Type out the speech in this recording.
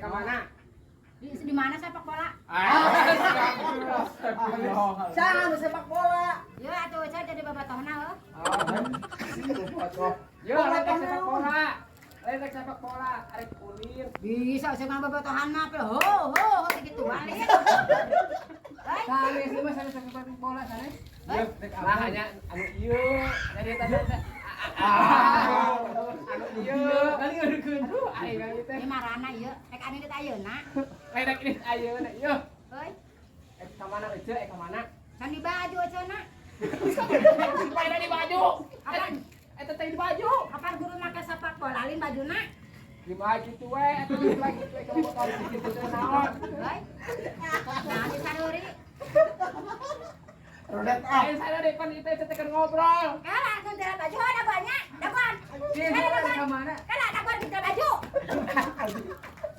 Rek ka mana? Di mana sepak bola? Ah. Saha nu sepak bola? Ya atuh saya jadi bobotohna heuh. Yo, rek sepak bola. Rek sepak bola, arek ulin. Bisa saya mah bobotohan mah ho ho ho gitu balik. Hei, Sanes mah sanes sepak bola sanes. hei. Lah hanya anu ieu, dari tadi teh. Ah, anu ieu. Kali ngeurekeun. Aduh, aing ieu teh. Ini marana ieu, rek anu dit ayeuna. Rek ini ayeuna ieu. Heuy, Ek ka mana euceu, ek ka mana? can di baju cenah. Pada di baju. Kapan Eta teh di baju. kapan guru make sepak bola lain bajuna? Di baju tuh we, atuh di baju we kalau motor kitu teh naon. Heuy. Nah, di sareuri. Rodet ah. Ayo sana deh, pan itu teh keur ngobrol. Kalah nguntel baju ada banyak. Dagoan. Sih, Kalah ka dagoan. mana? Kalah dagoan nguntel baju.